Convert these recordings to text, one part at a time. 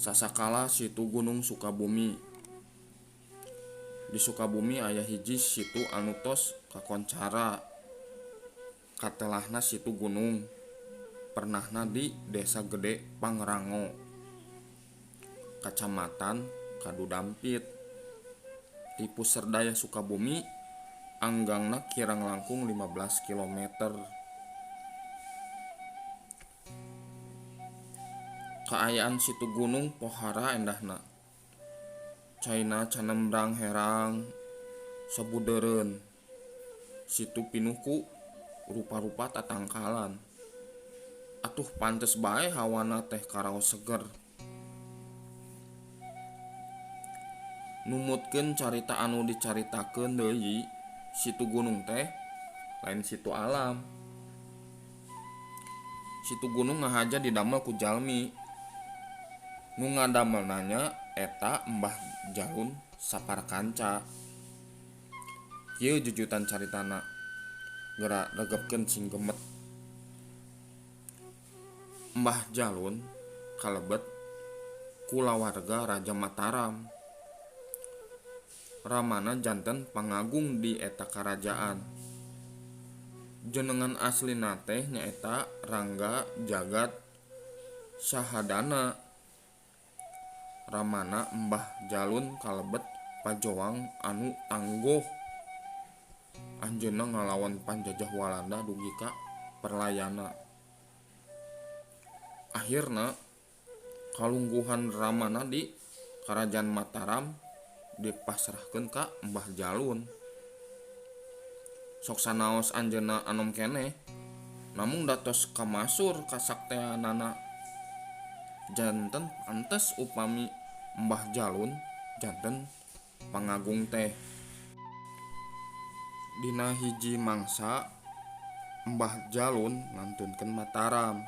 Sasakala Situ Gunung Sukabumi. Di Sukabumi aya hiji situ anu tos kakoncara katelahna Situ Gunung pernahna di Desa Gede Pangrango, Kacamatan Kadudampit. Ti puseur daya Sukabumi anggangna kirang langkung 15 kilometer. Kaayaan Situ Gunung pohara endahna. Caina canembrang herang sabudeureun. Situ pinuh ku rupa-rupa tatangkalan. Atuh pantes bae hawana teh karaos seger. Numutkeun carita anu dicaritakeun deui, Situ Gunung teh lain situ alam. Situ Gunung ngahaja didamel ku jalmi. Nu ngadamelna nya eta Mbah Jalun Saparkanca. Kieu jujutan caritana geura regepkeun sing gemet. Mbah Jalun kalebet kulawarga Raja Mataram. Ramana janten pangagung di eta karajaan. Jenengan aslina teh nyaeta Rangga Jagat Syahadana. Ramana Mbah Jalun kalebet pajoang anu tangguh. Anjeunna ngalawan panjajah Walanda dugi ka Perlayana. Akhirna kalungguhan Ramana di Karajaan Mataram dipasrahkeun ka Mbah Jalun. Sok sanaos anjeunna anom keneh, namung datos kamasur kasakteanana. Janten pantes upami Mbah Jalun janten pangagung teh. Dina hiji mangsa Mbah Jalun ngantunkeun Mataram.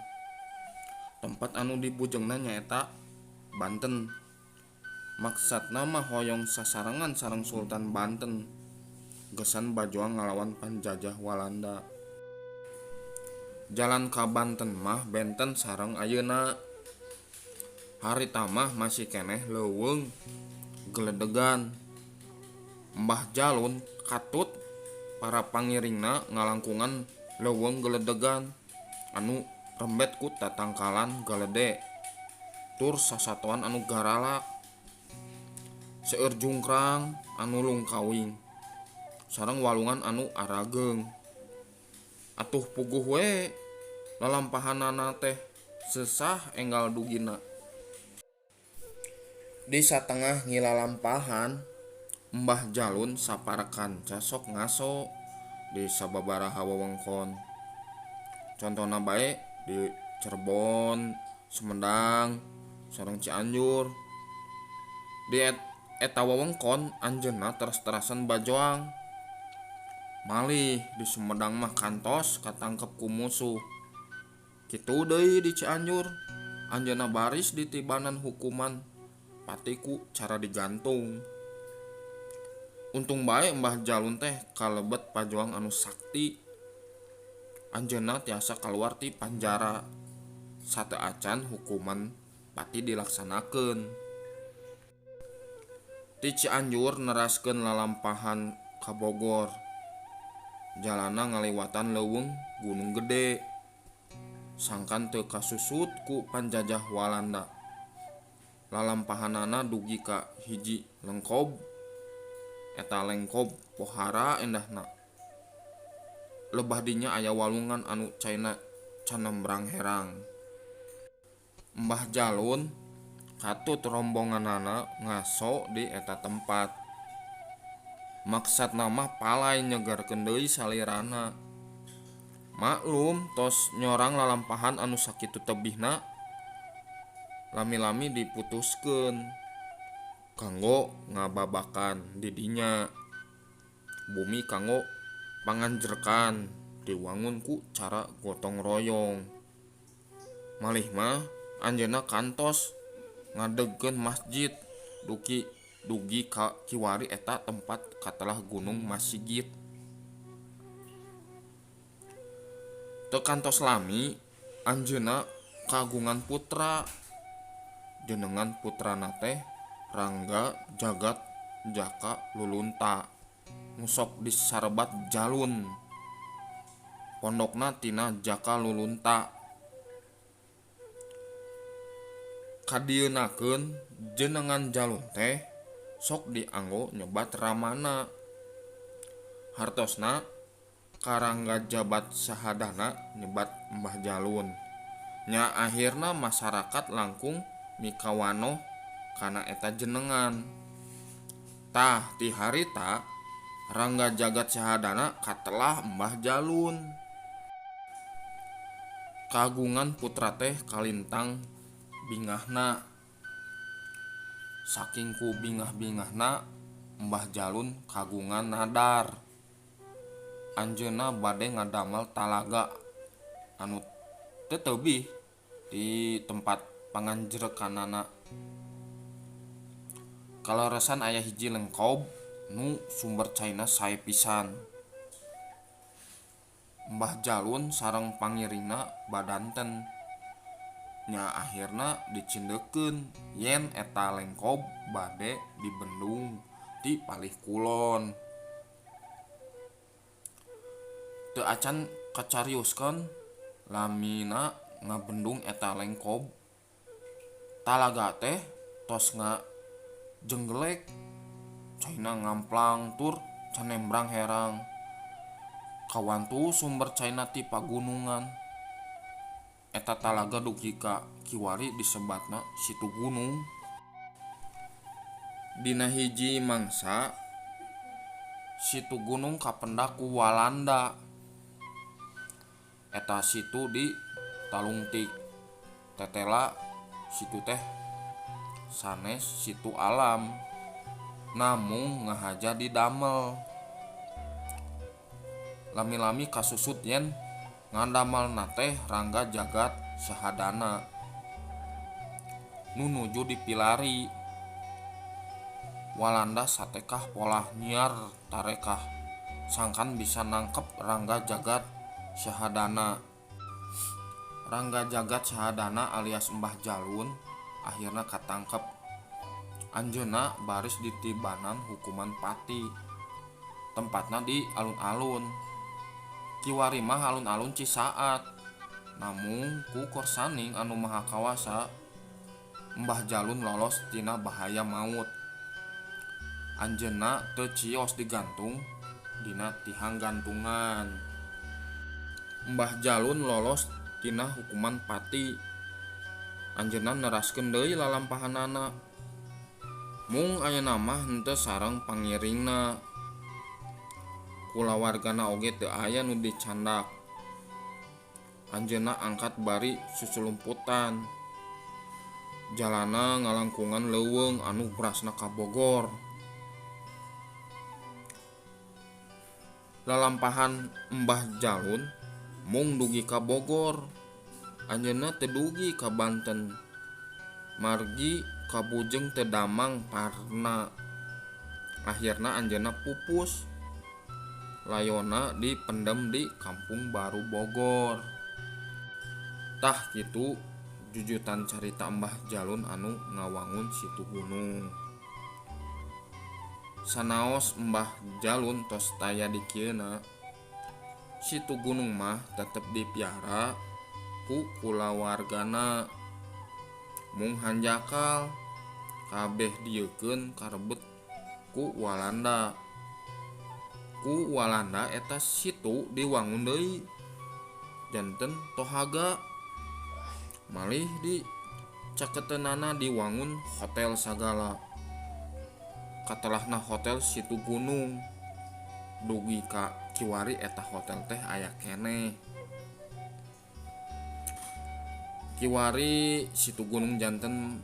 Tempat anu dibujengna nyaeta Banten. Maksatna mah hoyong sasarengan sareng Sultan Banten gesan bajoang ngalawan panjajah Walanda. Jalan ka Banten mah benten sareng ayeuna. Harita mah masih keneh leuweung geledegan. Mbah Jalun katut para pangiringna ngalangkungan leuweung geledegan anu rembet ku tatangkalan galede tur sasatoan anu garalak. Seueur jungkrang anu lungkawing sareng walungan anu arageung. Atuh puguh we lalampahanana teh sesah enggal dugina. Di satengah ngilalampahan Mbah Jalun saparakanca sok ngaso di sababaraha wewengkon. Contona bae di Cirebon, Sumedang, sareng Cianjur. Di eta wewengkon anjeunna teras-terasan bajoang. Malih di Sumedang mah kantos katangkep ku musuh. Kitu deui di Cianjur, anjeunna baris ditibanan hukuman pati ku cara digantung. Untung bae Mbah Jalun teh kalebet pajoang anu sakti. Anjeunna tiasa kaluar ti panjara sateuacan hukuman pati dilaksanakeun. Ti Cianjur neraskeun lalampahan ka Bogor. Jalana ngaliwatan leuweung Gunung Gede. Sangkan teu kasusut ku panjajah Walanda. Lalampahanana dugi ka hiji lengkob. Eta lengkob pohara endahna. Lebah dinya aya walungan anu caina canembrang herang. Mbah Jalun katut rombonganana ngaso di eta tempat. Maksatna mah palai nyegerkeun deui salirana. Maklum tos nyorang lalampahan anu sakitu tebihna lami-lami diputuskeun kanggo ngababakan di dinya. Bumi kanggo panganjerkan diwangun ku cara gotong royong. Malih mah anjeunna kantos ngadegkeun masjid duki dugi ka kiwari eta tempat katelah Gunung Masigit. Teu kantos lami anjeunna kagungan putra. Jenengan putrana teh Rangga Jagat Jaka Lulunta nu sok disarebat Jalun. Pondokna tina Jaka Lulunta. Kadieunakeun jenengan Jalun teh sok dianggo nyebat ramana. Hartosna Karangga Jabat Sahadana nyebat Mbah Jalun. Nya akhirna masyarakat langkung mikawanoh kana eta jenengan. Tah ti harita Rangga Jagat Sahadana katelah Mbah Jalun. Kagungan putra teh kalintang bingahna. Saking ku bingah-bingahna Mbah Jalun kagungan nadar. Anjeunna bade ngadamel talaga anu teu tebih di tempat panganjrekanana. Kaleresan aya hiji lengkob nu sumber caina sae pisan. Mbah Jalun sareng pangiringna badanten. Nya akhirna dicindekkeun yen eta lengkob bade dibendung ti palih kulon. Teu acan kacarioskeun lamina ngabendung eta lengkob. Talaga teh tos ngajenggelek, caina ngamplang tur canembrang herang. Kawantu sumber caina ti pagunungan. Eta talaga dugi ka kiwari disebatna Situ Gunung. Dina hiji mangsa Situ Gunung kapendak ku Walanda. Eta situ di Talungtik. Tetela situ teh sanes situ alam, namung ngahaja didamel. Lami-lami kasusut yen ngadamelna teh Rangga Jagat Sahadana nu nuju dipilari. Walanda satekah polah nyiar tarekah sangkan bisa nangkep Rangga Jagat Sahadana. Rangga Jagat Sahadana alias Mbah Jalun akhirna katangkep. Anjeunna baris ditibanan hukuman pati. Tempatna di alun-alun. Kiwari mah alun-alun Cisaat. Namung ku korsaning anu maha kawasa Mbah Jalun lolos tina bahaya maut. Anjeunna teu cios digantung dina tihang gantungan. Mbah Jalun lolos tina hukuman pati. Anjeunna neraskeun deui lalampahanana. Mung ayeuna mah henteu sareng pangiringna. Kulawargana oge teu aya nu dicandak. Anjeunna angkat bari susulumputan. Jalana ngalangkungan leuweung anu brasna ka Bogor. Lalampahan Mbah Jalun mung dugi ka Bogor. Anjeunna teu dugi ka Banten. Margi kabujeng teu damang parna. Akhirna anjeunna pupus. Layona dipendem di Kampung Baru Bogor. Tah kitu jujutan carita Mbah Jalun anu ngawangun Situ Gunung. Sanaos Mbah Jalun tos taya di kieuna, Situ Gunung mah tetep dipiara ku kulawargana. Mung hanjakal kabeh dieukeun karebet ku Walanda. Ku Walanda eta situ diwangun deui janten Tohaga. Malih di caketeunana diwangun hotel sagala. Katelahna hotel Situ Gunung. Dugi ka kiwari eta hotel teh aya keneh. Kiwari Situ Gunung janten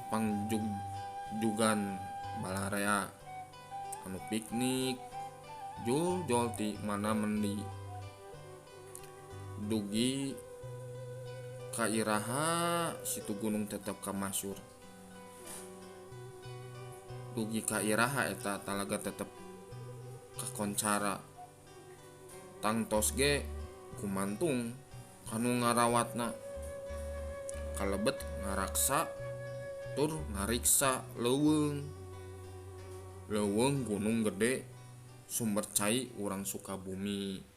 pangjugjugan balarea anu piknik jol-jol ti mana mendi. Dugi ka iraha Situ Gunung tetep kamasyur. Dugi ka iraha eta talaga tetep kakoncara. Tangtos ge kumantung kanu ngarawatna. Kalebet ngaraksa Tur ngariksa leuweung, leuweung Gunung Gede sumber cai urang Sukabumi.